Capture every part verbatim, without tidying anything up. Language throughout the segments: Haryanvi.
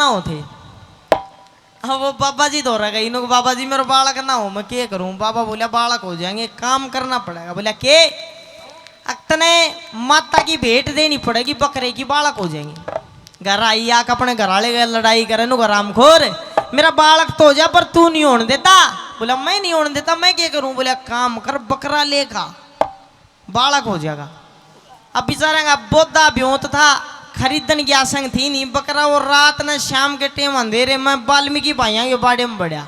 ना हो थे। अब वो बाबा जी धोरै गई, इन्हों को, "बाबा जी, मेरा बालक ना हो, मैं के करूं?" बाबा बोला, "बालक हो जाएंगे, एक काम करना पड़ेगा।" बोला, "के?" "अक तने माता की भेंट देनी पड़ेगी, बकरे की, बालक हो जाएंगे।" घर आई आके अपने घर वाले के लड़ाई करे, नु, "हरामखोर, मेरा बालक तो हो जा, पर तू नहीं होने देता।" बोला, "मैं नहीं होने देता, मैं क्या करूं?" बोला, "काम कर, बकरा लेखा, बालक हो जाएगा।" अब बेचारा का बोदा ब्योंत था, खरीदन की आसंग थी नहीं बकरा, और रात ने शाम के टेम अंधेरे में वाल्मीकि भाइयां के बाड़े में बड़या।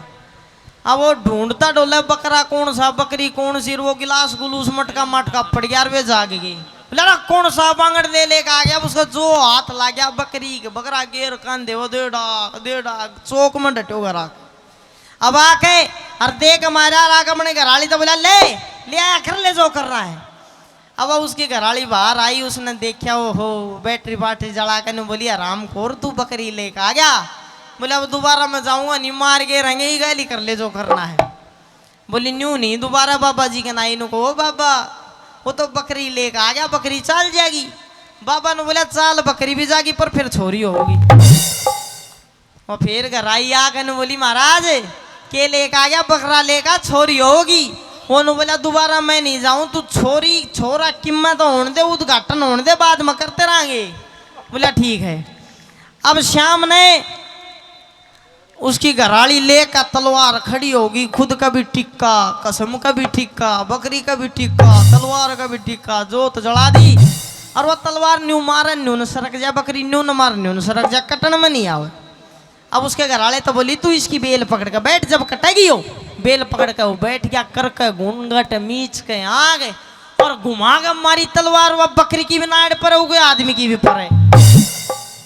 अब वो ढूंढता डोले बकरा कौन सा, बकरी कौन सी, वो गिलास गुलूस मटका मटका पड़ गया, और वे जाग गए। बोला, "अरे कौन सा बांगड़ ले लेके आ गया?" अब उसका जो हाथ ला गया बकरी के, बकरा गेर कांधे, वो दे डाक, दे डाक, चौक में डट्यो घरा। अब आके और देख मारा, और आके अपने घर वाली तो बोला, "ले, ले आया कर ले जो करना है।" अब उसकी घरवाली बाहर आई, उसने देखा, ओहो, बैटरी बाटरी जला के नु बोली, "हरामखोर, तू बकरी लेके आ गया।" बोले, "अब दोबारा मैं जाऊंगा नहीं, मार के रंगे ही गाली कर ले जो करना है।" बोली, "न्यू नहीं दोबारा बाबा जी के नाई नु को, ओ बाबा, वो तो बकरी लेके आ गया, बकरी चल जाएगी।" बाबा ने बोला, "चाल, बकरी भी जागी, पर फिर छोरी होगी।" वो फिर घर आई आके ने बोली, "महाराज, के लेके आ गया? बकरा लेके आ, छोरी होगी।" उन्होंने बोला, "दोबारा मैं नहीं जाऊं, तू छोरी, छोरा किम्मा तो होने दे, उद्घाटन होने दे, बाद में करते रहेंगे।" बोला, "ठीक है।" अब शाम ने उसकी घराली लेकर तलवार खड़ी होगी, खुद का भी टिक्का, कसम का भी टिक्का, बकरी का भी टिक्का, तलवार का भी टिक्का, जोत जला दी। और वो तलवार न्यू मारे, न्यू न सरक जा, बकरी न्यू न मारे, न्यू न सरक जा, कटन में नहीं आवे। अब उसके घर वाले तो बोली, "तू इसकी बेल पकड़ के बैठ, जब कटेगी हो।" बेल पकड़ के वो बैठ गया, करके घूंघट मीच के आग और घुमा के मारी तलवार, वो बकरी की भी नाड़ पर हो गई, आदमी की भी पर है।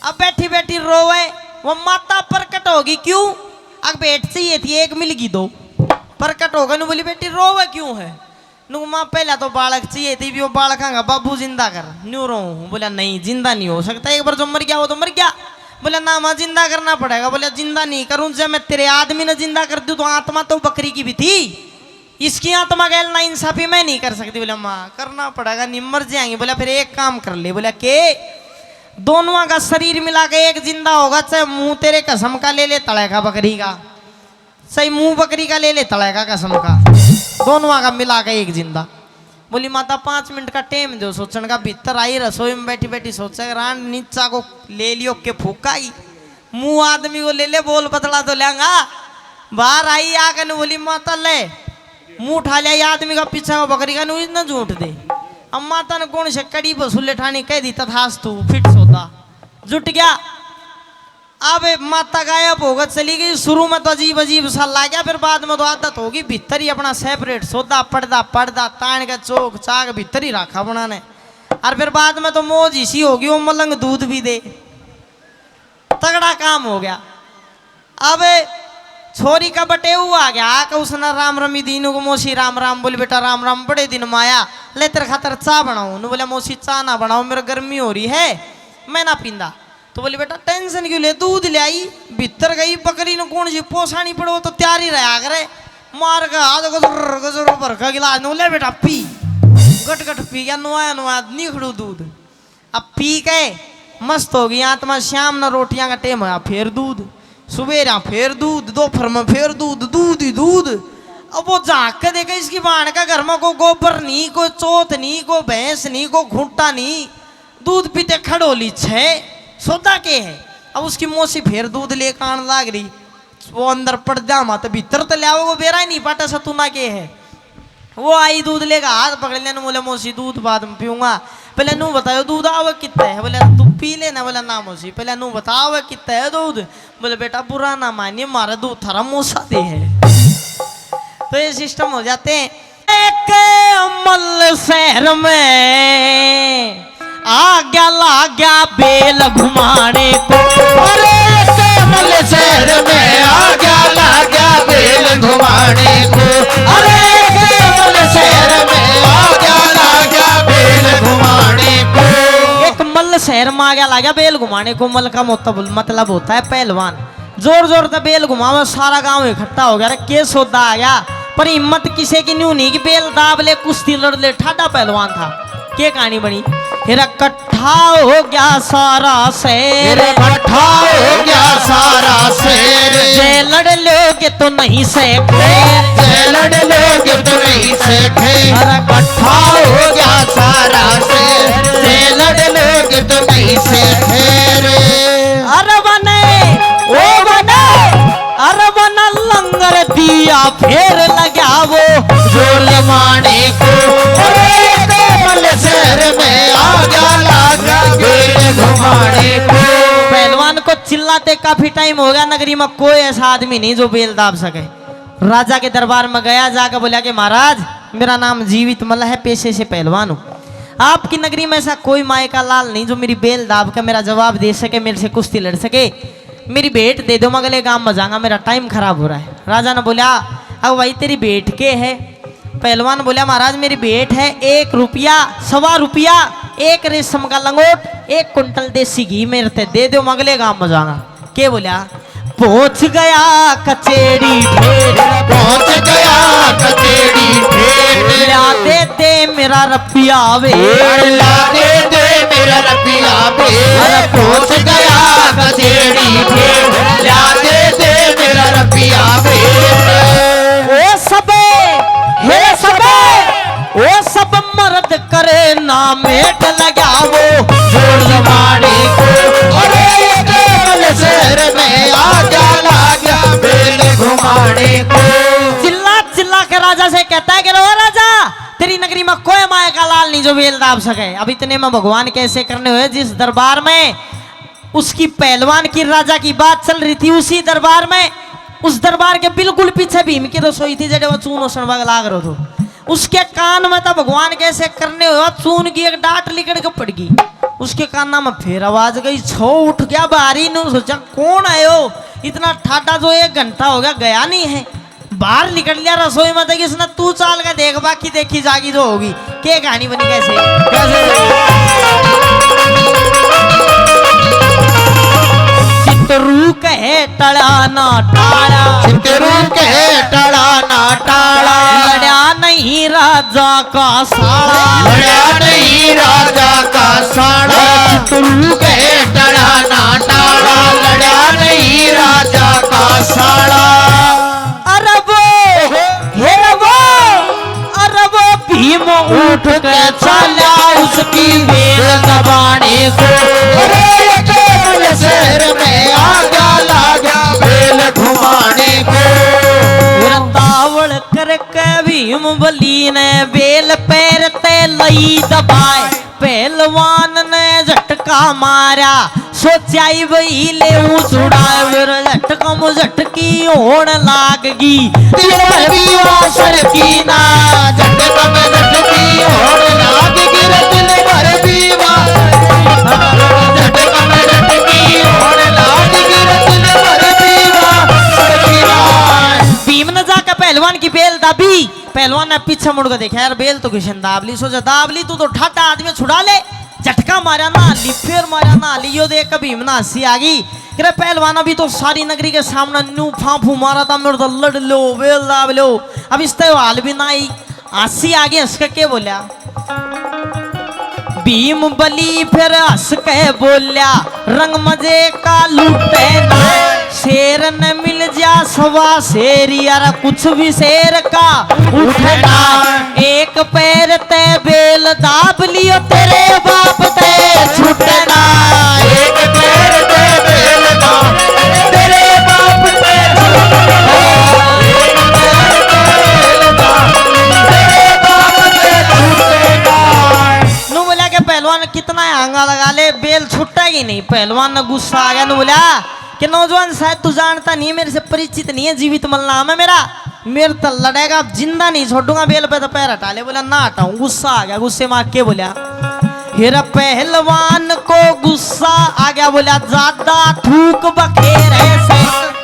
अब बैठी बैठी रोवे, वो माता प्रकट होगी, "क्यों?" "अक भेंट चाहिए थी, एक मिल गई दो।" प्रकट होकर नु बोली, "बेटी रोवे क्यों है?" नु, "माँ, पहला तो बालक चाहिए थी, भी वो बालक आंगा, बाबू जिंदा कर।" न्यू रो हूँ। बोला, "नहीं, जिंदा नहीं हो सकता, एक बार जो मर गया वो तो मर गया।" बोला, "ना माँ, जिंदा करना पड़ेगा।" बोला, "जिंदा नहीं करूँ, जब मैं तेरे आदमी ने जिंदा कर दूँ तो आत्मा तो बकरी की भी थी, इसकी आत्मा गैल ना इंसाफी मैं नहीं कर सकती।" बोला, "माँ, करना पड़ेगा, नहीं मर जाएंगे।" बोला, "फिर एक काम कर ले।" बोला, "के?" "दोनों का शरीर मिला के एक जिंदा होगा, चाहे मुंह तेरे कसम का ले ले, तले का बकरी का, चाहे मुंह बकरी का ले ले, तले का कसम का, दोनों का मिला के एक जिंदा।" बोली, "माता, पाँच मिनट का टाइम दो।" सोचण का भीतर आई, रसोई में बैठी बैठी सोचे, रांड नीचा को ले लियो के फूका ही, मुंह आदमी को ले ले, बोल पतला तो लेंगा। बाहर आई आके ने बोली, "माता ले, मुंह उठा लिया ये आदमी का, पीछा का बकरी का, नु इतना झूठ दे।" अब माता ने कौन से कड़ी बसूले ठानी, कह दी, "तथास्तु, फिट सौदा।" जुट गया। अब माता गायब होकर चली गई। शुरू में तो अजीब अजीब सा लग गया, फिर बाद में तो आदत होगी, भीतर ही अपना सेपरेट सौदा, पड़दा पड़दा तान के चौक चाक भीतर ही रखा बनाने। और फिर बाद में तो मौज इसी होगी, वो मलंग दूध भी दे, तगड़ा काम हो गया। अब छोरी का बटेऊ आ गया, आके उसने राम रमी दी, नु को, "मौसी राम राम।" बोली, "बेटा राम राम, बड़े दिन में आया, ले तेरे खातर चाय बनाऊं।" नु बोला, "मौसी चाय ना बनाओ, मेरे गर्मी हो रही है, मैं ना पींदा।" तो बोली, "बेटा टेंशन क्यों ले, दूध ले आई।" भीतर गई बकरी ने कौन सी पोसानी पड़े, वो तो तैयारी रहा करे, मार के हाथ गजर गजर भर का गिलास, नु, "ले बेटा पी।" गट गट पी गया, नुआया नुआया निखड़ू दूध। अब पी के मस्त हो गई आत्मा। शाम ने रोटियां का टेम होया, फिर दूध, सुबेरा फिर दूध, दोपहर में फिर दूध, दूध ही दूध। अब वो झांक के देखे, इसकी बाण का घर में कोई गोबर नहीं, कोई चोथ नहीं, कोई भैंस नहीं, कोई खूंटा नहीं, दूध पीते खड़ोली छे, सौदा के है? अब उसकी मौसी फिर दूध लेकर आने लाग रही। वो अंदर पड़ जा, मत भीतर तो ले आओ, वो बेरा ही नहीं पाटा सतुना के है। वो आई दूध लेकर, हाथ पकड़ लिया, बोले, "मौसी, दूध बाद में पीऊंगा।" "पहले नू बताओ, दूध आवे कितना है?" बोले, "तू पी लेना।" बोले, "ना मौसी, पहले नू बताओ, कितना है दूध?" बोले, "बेटा, बुरा ना मानिए, मारा दूध थारा मौसा दे है।" तो ये सिस्टम हो जाते हैं। एक मल शहर में आ गया, ला गया बेल घुमाने को। अरे एक मल शहर में आ गया, ला गया बेल घुमाने को। अरे एक मल शहर में आ गया, ला गया बेल घुमाने को। एक मल शहर में आ गया, ला गया बेल घुमाने को। मल का मोतब-, मतलब होता है पहलवान। जोर जोर से बेल घुमावे, सारा गांव इकट्ठा हो गया। अरे के सौदा आ गया, पर हिम्मत किसे की न्यू नहीं कि बेल दाब ले, कुश्ती लड़ ले, ठाडा पहलवान था। के कहानी बनी? हेरा इकट्ठा हो गया सारा शहर, इकट्ठा हो गया तो नहीं सह खैर। जैलड़ लोग तो नहीं सह खैर। अरे इकट्ठा हो गया सारा शहर। जैलड़ लोग तो नहीं सह खैर। अरे बने, ओ बने, अरे बने लंगर दिया फेर लग्या वो। जोर माने को, अरे केवल शहर में आ गया लागा बेल घुमाने को। पहलवान को चिल्लाते काफी टाइम हो गया, नगरी में कोई ऐसा आदमी नहीं जो बेल दाब सके। राजा के दरबार में गया, जाकर बोला कि महाराज, मेरा नाम जीवित मल्ल है, पेशे से पहलवान हूँ। आपकी नगरी में ऐसा कोई माय का लाल नहीं जो मेरी बेल दाब के मेरा जवाब दे सके, मेरे से कुश्ती लड़ सके। मेरी भेंट दे दो, मैं अगले गांव में जाऊंगा, मेरा टाइम खराब हो रहा है। राजा ने बोला, अब भाई तेरी भेंट के है? पहलवान बोला, महाराज मेरी भेंट है एक रुपया, सवा रुपया, एक रेशम का लंगोट, एक कुंटल देसी घी मेरे ते दे दो, मैं अगले गांव में जाऊंगा। के बोला, पहुंच गया कचेड़ी ठेठ। पहुंच गया कचेड़ी ठेठ। ला दे दे मेरा रपिया वे। अरे ला दे दे मेरा रपिया वे। अरे पहुंच गया कचेड़ी ठेठ। ला दे दे मेरा रपिया वे। ओ सबे, हे सबे, ओ सब मर्द करे ना मेट लग्या वो। जोर जमाने को, अरे ये केवल शहर में आ जा लाग्या बेल घुमाने को। चिल्ला चिल्ला के राजा से कहता है कि रो राजा, तेरी नगरी में कोई माय का लाल नहीं जो बेल दाब सके। अब इतने में भगवान के ऐसे करने हुए, जिस दरबार में उसकी पहलवान की, राजा की बात चल रही थी, उसी दरबार में, उस दरबार के बिल्कुल पीछे भीम की रसोई थी, जेड़े वो चून ओसण वाग लाग रहो थो। उसके कान में तो भगवान के ऐसे करने हुए, चून की एक डांट लिकड़ के पड़ गई। उसके काना में फिर आवाज गई, छो उठ गया बाहरी ने, सोचा कौन आयो इतना ठाडा जो एक घंटा हो गया, गया नहीं है। बाहर निकल लिया रसोई में, देखी इसने तू चाल के देख, बाकी देखी जागी जो होगी। के कहानी बनी कैसे? कैसे? चितरू कहे टला ना टाला। चितरू कहे टला ना टाला। लड़ा नहीं राजा का साला। लड़ा नहीं राजा का साला। चितरू कहे टला ना टाला। लड़ा नहीं राजा का साला। अरे वो, हे रे वो, अरे वो भीम उठ के चाला उसकी बेल दबाने को। अरे ये केवल शहर में आ गया लागा बेल घुमाने को। फिर तावड़ करके भीम बली ने बेल पैर ते लई दबाए। पहलवान ने झटका मारा, सोचा ही वही ले छुड़ाए। फिर झटकम झटकी होण लाग गई, दिल भर दीवा सरकी ना। झटकम झटकी होण लाग गई रे, दिल भर दीवा। झटकम झटकी होण लाग गई रे, दिल भर दीवा सरकी ना। भीम ने जाकर पहलवान की बेल दाबी। पहलवान ने पीछे मुड़ के देखा, यार, बेल तो किशन दाब ली, सोचा दाब ली, तू तो ठाटा आदमी, छुड़ा ले। झटका मारा ना ली, फिर मारा ना ली, यो देख के भीम ने हंसी आ गई। करे पहलवान, अभी तो सारी नगरी के सामने न्यू फांफू मारा था, मेरे तो लड़ लो, बेल दाब लो, अब इस ते हाल भी ना आई। हंसी आ गई, हंस के के बोल्या? भीम बली फिर हंस के बोल्या, रंग मजे का लूटे ना। शेर न मिल जा सवा शेर, यार कुछ भी शेर का उठना। एक पैर ते बेल दाब लियो, तेरे बाप ते छूटना। एक पैर ते बेल दाब, तेरे बाप ते छूटना। एक पैर ते बेल दाब, तेरे बाप ते छूटना। नू बोला के पहलवान कितना आंगा लगा ले, बेल छूटेगी नहीं। पहलवान ने गुस्सा आ गया, नू बोला कि नौजवान, शायद तू जानता नहीं है, मेरे से परिचित नहीं है, जीवित मल्ल नाम है मेरा, मेरे तो लड़ेगा, जिंदा नहीं छोड़ूंगा, बेल पे तो पैर हटा ले। बोला, ना हटाऊं। गुस्सा आ गया, गुस्से में आके बोला, फिर पहलवान को गुस्सा आ गया, बोला, ज्यादा थूक बखेरे से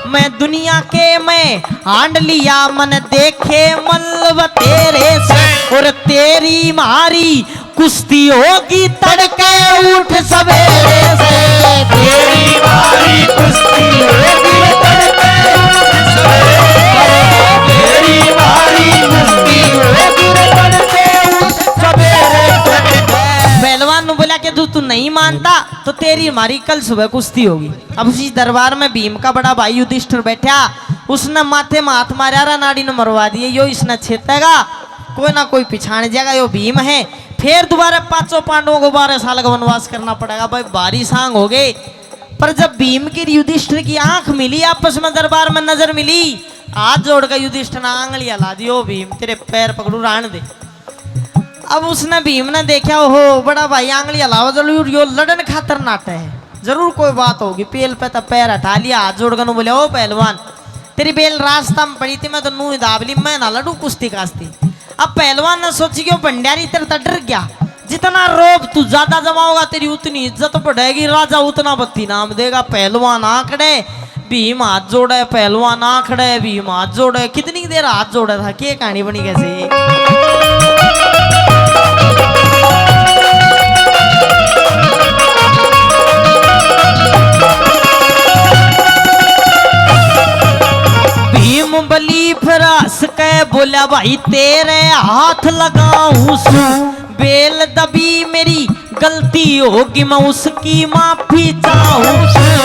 मैं दुनिया के मैं हांड लिया, मन देखे मल्ल बतेरे से, और तेरी मारी कुश्ती होगी तड़के उठ सवेरे से। तेरी भारी कुश्ती होगी रे तड़के उठ सवेरे से। तेरी भारी कुश्ती होगी रे तड़के उठ सवेरे से। पहलवान ने बोला कि तू, तू नहीं मानता तो तेरी हमारी कल सुबह कुश्ती होगी। अब उसी दरबार में भीम का बड़ा भाई युधिष्ठिर बैठा। उसने माथे में हाथ मारा, रा नाड़ी ने मरवा दिए, यो इसने छेतेगा, कोई ना कोई पिछाण जाएगा, यो भीम है। फिर दोबारा पांचों पांडवों को बारह साल का वनवास करना पड़ेगा भाई, भारी सांग हो गए। पर जब भीम की युधिष्ठिर की आंख मिली, आपस में दरबार में नजर मिली, हाथ जोड़ के युधिष्ठिर ने आंगली हला दी, "ओ भीम, तेरे पैर पकड़ू, राण दे।" अब उसने, भीम ने देखा, "ओहो, बड़ा भाई आंगली हलावा जरूर, यो लड़न खातर नाटे है, जरूर कोई बात होगी।" पेल पे तो पैर हटा लिया, हाथ जोड़ के बोले, "ओ पहलवान, तेरी बेल रास्ता में पड़ी थी, मैं तो नू ही दाब ली, मैं ना लड़ू कुश्ती काश्ती।" अब पहलवान ने सोची, क्यों भंडारी तेरे तो डर गया, जितना रोब तू ज्यादा जमाओगा, तेरी उतनी इज्जत बढ़ेगी, राजा उतना बत्ती नाम देगा। पहलवान आंकड़े, भीम हाथ जोड़े, पहलवान आंकड़े, भीम हाथ जोड़े। कितनी देर हाथ जोड़ा था, के कहानी बनी कैसे? भीम बली फिर हंस के बोला, भाई तेरे हाथ लगाऊं सू, बेल दबी मेरी गलती होगी, मैं उसकी माफी चाहूं।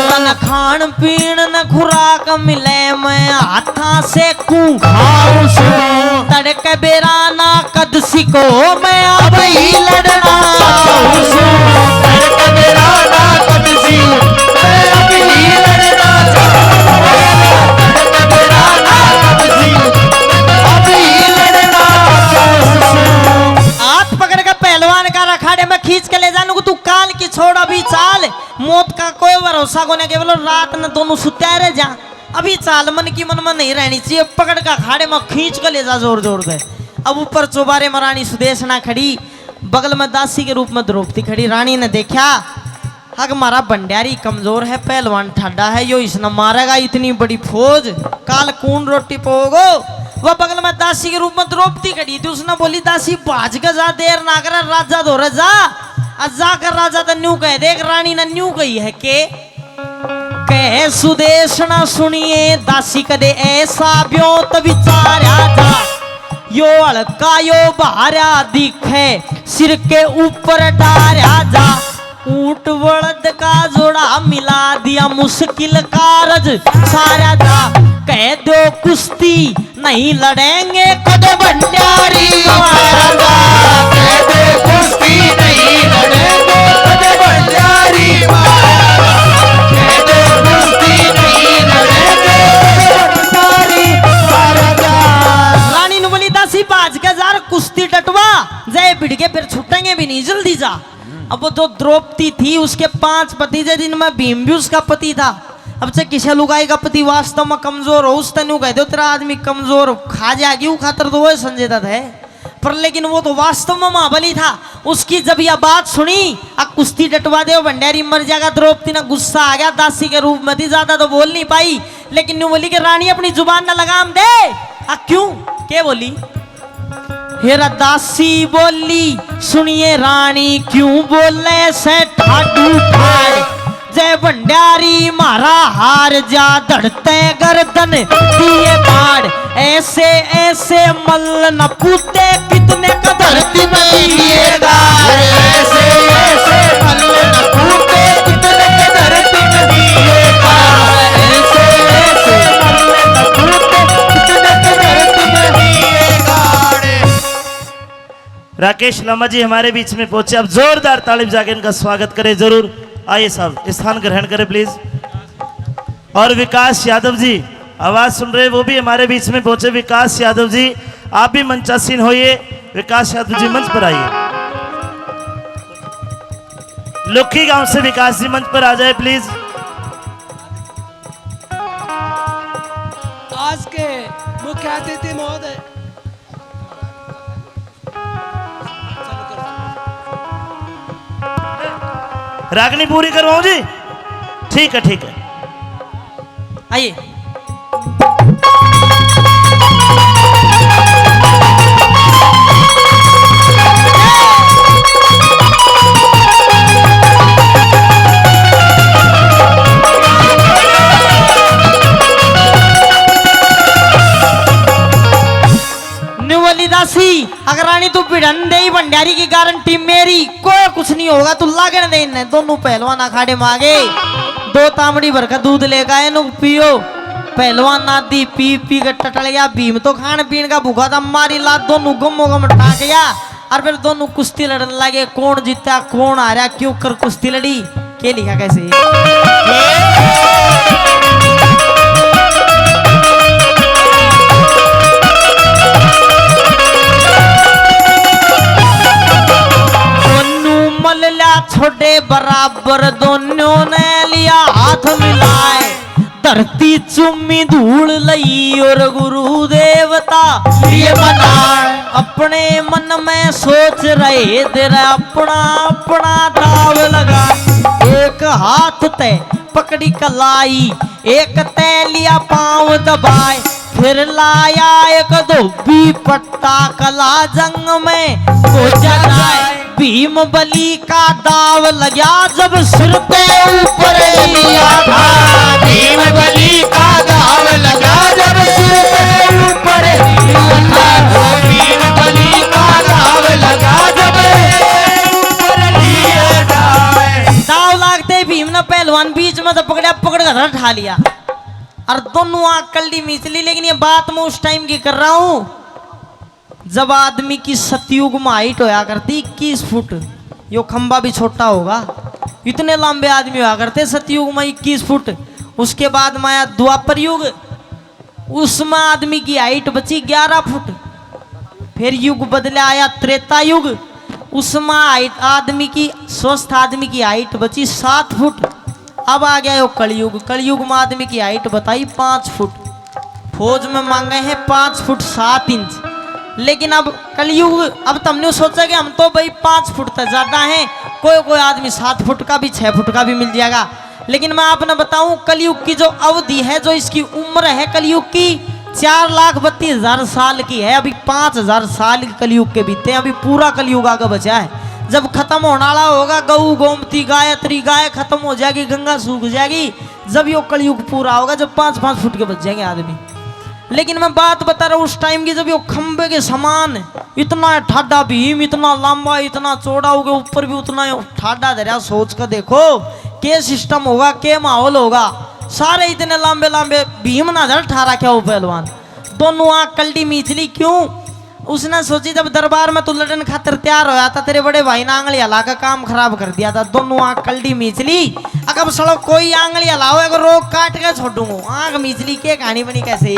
तन खान पीन न खुराक मिले, मैं हाथा से कूं खाऊं सू। तड़के बेरा ना कद सिको, मैं अब ही लड़ना चाहूं सू। तड़के बेरा ना कद सिको, मैं अब ही लड़ना चाहूं सू। तड़के बेरा ना कद सिको, मैं अब ही लड़ना चाहूं सू। हाथ पकड़ के पहलवान का अखाड़े में खींच के ले जाने को, तू काल की छोड़, अभी चाल। मौत का कोई भरोसा कोने, केवल रात ने दोनों सुत्या रह जा। अभी चाल, मन की मन में नहीं रहनी चाहिए, पकड़ के अखाड़े में खींच के ले जा जोर जोर से। अब ऊपर चौबारे में रानी सुदेशना खड़ी, बगल में दासी के रूप में द्रौपदी खड़ी। रानी ने देखा, अक म्हारा भंडारी कमजोर है, पहलवान ठाडा है, यो इसने मारेगा, इतनी बड़ी फौज, काल कौन रोटी पोगो। वह बगल में दासी के रूप में द्रौपदी खड़ी थी, उसने बोली, दासी भाज के जा, देर ना करे, राजा धोरे जा, और जाकर राजा तो न्यू कह दे, एक रानी ने न्यू कही है के, कह सुदेशना सुनिए दासी, कदे ऐसा ब्योत विचारा जा, यो हल्का यो भारा दिखे, सिर के ऊपर डारा जा। ऊंट बळद का जोड़ा मिला दिया, मुश्किल कारज सारा जा। कह दो कुश्ती नहीं लड़ेंगे कद भंडारी महाराजा। कह दो कुश्ती नहीं लड़ेंगे कद भंडारी महाराजा। कह दो कुश्ती नहीं लड़ेंगे कद भंडारी महाराजा। रानी ने बोली, दासी भाज के जा, कुश्ती डटवा, जय भिड़ के फिर छूटेंगे भी नहीं, जल्दी जा। अब वो जो द्रौपदी थी, उसके पांच पति थे, जिनमें भीम भी उसका पति था। अब चाहे किसी लुगाई का पति वास्तव में कमजोर हो, उसने न्यू कह दो, तेरा आदमी कमजोर खा जाएगी, वो खातर तो वो संजय दत्त है। पर लेकिन वो तो वास्तव में महाबली था। उसकी जब यह बात सुनी, आ कुश्ती डटवा दे, भंडारी मर जाएगा। द्रौपदी ने गुस्सा आ गया, दासी के रूप में थी, ज्यादा तो बोल नहीं पाई, लेकिन न्यू बोली कि रानी अपनी जुबान ना लगाम दे। आ क्यों, के बोली? हेरा दासी बोली, सुनिए रानी क्यों बोले से ठाडू ठाड। जय भंडारी म्हारा हार जा, धड़ते गर्दन दिए बाढ़। ऐसे ऐसे मल्ल न पूते, कितने का धरती में दिए गाड़। ऐसे ऐसे मल्ल न पूते, कितने का धरती में दिए गाड़। ऐसे ऐसे मल्ल न पूते, कितने का धरती में दिए गाड़। राकेश लामा जी हमारे बीच में पहुंचे, आप जोरदार ताली बजा के इनका स्वागत करें जरूर। आइए साहब, स्थान ग्रहण करें प्लीज। और विकास यादव जी, आवाज सुन रहे, वो भी हमारे बीच में पहुंचे। विकास यादव जी, आप भी मंचासीन होइए। विकास यादव जी, मंच पर आइए। लुक्खी गांव से विकास जी मंच पर आ जाए प्लीज। आज के मुख्य अतिथि महोदय, रागनी पूरी करवाऊं जी? ठीक है, ठीक है। आइए। न्यू बोली दासी, अगर रानी तू भिड़न दे ही भंडारी की गारंटी मेरी, कोई कुछ नहीं होगा, तू लागण दे इन्हें। दोनों पहलवान अखाड़े में आ गए, दो तामड़ी भर का दूध लेकर आए, नु पियो। पहलवान आदि पी पी के टटल गया। भीम तो खान पीन का भूखा था, मारी लात दोनों गमो गम ठाक गया। और फिर दोनों कुश्ती लड़न लगे, कौन जीता, कौन हारा, क्यों कर कुश्ती लड़ी। के लिखा कैसे? दोनों मल ल्या छोटे बराबर, दोनों ने लिया हाथ मिलाए। धरती चूमी धूल लई और गुरु देवता ये मनाए। अपने मन में सोच रहे तेरा अपना अपना दाव लगा। एक हाथ ते पकड़ी कलाई, एक ते लिया पाँव दबाए, फिर लाया एक धोबी पट्टा कला जंग में खोजा जाए। भीम बली का दाव लग्या जब सिर पे ऊपर लिया था। भीम बली का दाव लगा जब सिर पे ऊपर लिया था। भीम बली का दाव लगा जब ऊपर लिया था। दाव लागते ही भीम ने पहलवान बीच में तो पकड़ा, पकड़ कर ठा लिया और दोनों आंख कल्डी मीच ली। लेकिन ये बात मैं उस टाइम की कर रहा हूँ जब आदमी की सतयुग में हाइट होया करती इक्कीस फुट, यो खंबा भी छोटा होगा, इतने लंबे आदमी होया करते सतयुग में इक्कीस फुट। उसके बाद में आया द्वापर युग, उसमें आदमी की हाइट बची ग्यारह फुट। फिर युग बदला, आया त्रेता युग, उसमें हाइट आदमी की, स्वस्थ आदमी की हाइट बची सात फुट। अब आ गया यो कलयुग। कलयुग में आदमी की हाइट बताई पाँच फुट, फौज में मांगे हैं पाँच फुट सात इंच। लेकिन अब कलयुग, अब तुमने सोचा कि हम तो भाई पाँच फुट तक ज्यादा हैं, कोई कोई आदमी सात फुट का भी, छह फुट का भी मिल जाएगा। लेकिन मैं आपने बताऊं, कलयुग की जो अवधि है, जो इसकी उम्र है कलयुग की, चार लाख बत्तीस हजार साल की है। अभी पाँच हजार साल कलयुग के बीते हैं, अभी पूरा कलयुग आगे बचा है। जब खत्म होने वाला होगा, गऊ गोमती गायत्री गाय खत्म हो जाएगी, गंगा सूख जाएगी, जब यो कलयुग पूरा होगा, जब पाँच पाँच फुट के बच जाएंगे आदमी। लेकिन मैं बात बता रहा हूँ उस टाइम की, जब यो खंबे के समान इतना ठाडा भीम, इतना लंबा, इतना चौड़ा, उके ऊपर भी उतना ही ठाडा धरया। सोच के देखो, के सिस्टम होगा, के माहौल होगा। सारे इतने लंबे लंबे, भीम ना धर ठा रखे हो पहलवान। दोनों आंख कल्डी मीच ली। क्यों? उसने सोची, जब दरबार में तू लड़न खातर तैयार होया था, तेरे बड़े भाई ने आंगली हला के काम खराब कर दिया था। दोनों आंख कल्डी मीच ली। अगर सालो कोई आंगली हलाओ, एक रोग काट के छोड़ूंगा। आंख मीच ली, के कहानी बनी कैसे?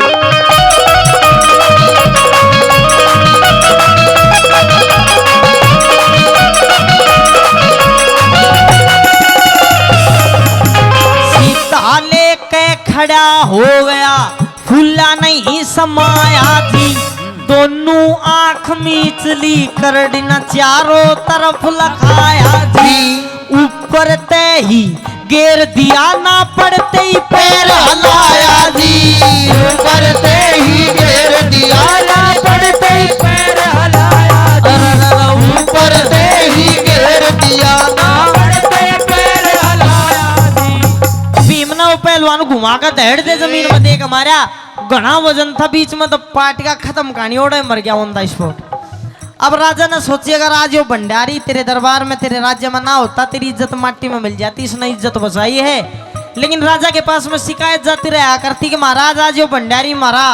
सीधा लेके खड़ा हो गया, फूला नहीं समाया जी। दोनों आंख मीच ली, करड़ी न चारों तरफ लखाया जी। ऊपर ते ही गेर दिया, ना पड़ते ही पैर हलाया जी। ऊपर ते ही गेर दिया, ना पड़ते ही पैर हलाया जी। अरे, अरे, अरे, ऊपर ते ही गेर दिया, ना पड़ते ही पैर हलाया जी। भीम ने वो पहलवान घुमा के धड़ दे जमीन में, देख मारा, घना वजन था, बीच में तो पाट का खत्म, कहानी ओड़े मर गया on the spot। अब राजा ने सोची, अगर आज यो भंडारी तेरे दरबार में, तेरे राज्य में ना होता, तेरी इज्जत माटी में मिल जाती, इसने इज्जत बचाई है। लेकिन राजा के पास में शिकायत जाती रहा करती कि महाराज, आज यो भंडारी मारा,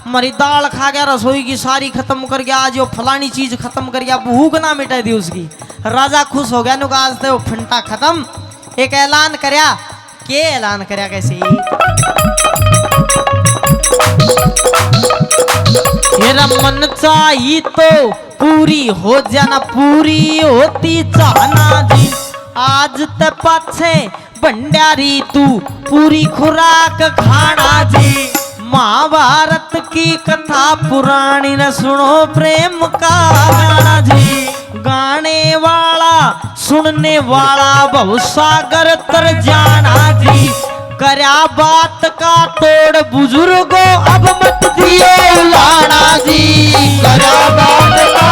हमारी दाल खा गया, रसोई की सारी खत्म कर गया, आज यो फलानी चीज खत्म कर गया, भूख ना मिटा दी उसकी। राजा खुश हो गया, नु कहा, आज तो यो फंटा खत्म। एक ऐलान करया, के ऐलान करया कैसे? मेरा मन चाही तो पूरी हो जाना, पूरी होती चाहना जी। आज ते पाछे भंडारी तू पूरी खुराक खाना जी। महाभारत की कथा पुरानी न सुनो प्रेम का गाना जी। गाने वाला सुनने वाला भवसागर तर जाना जी। करया बात का तोड़ बुजुर्गो, अब मत दियो उलाना जी। करया बात का